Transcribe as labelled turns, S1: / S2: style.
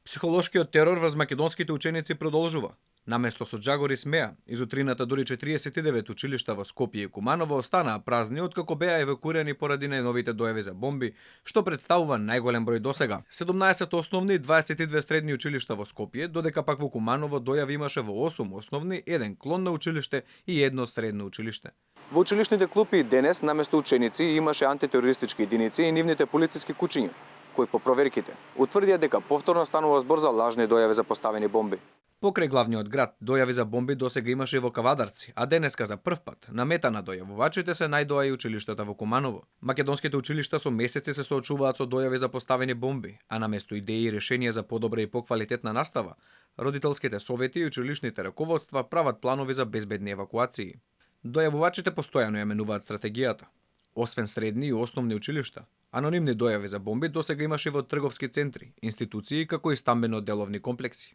S1: Психолошкиот терор врз македонските ученици продолжува. Наместо со джагори смеа, изутрината дури 49 училишта во Скопје и Куманово останаа празни откако беа евакуирани поради најновите дојави за бомби, што представува најголем број досега. 17 основни и 22 средни училишта во Скопје, додека пак во Куманово дојави имаше во 8 основни, 1 клон на училиште и 1 средно училиште. Во училишните клупи и денес наместо ученици имаше антитерористички единици и нивните полициски кучиња, кои по проверките утврдија дека повторно станува збор за лажни дојави за поставени бомби. Покрај главниот град, дојави за бомби досега имаше и во Кавадарци, а денеска за прв пат на мета на дојавувачите се најдоа и училиштата во Куманово. Македонските училишта со месеци се соочуваат со дојави за поставени бомби, а наместо идеи и решенија за подобра и поквалитетна настава, родителските совети и училишните раководства прават планови за безбедни евакуации. Дојавувачите постојано ја менуваат стратегијата. Освен средни и основни училишта, анонимни дојави за бомби досега имаше во трговски центри, институции како и стамбено-деловни комплекси.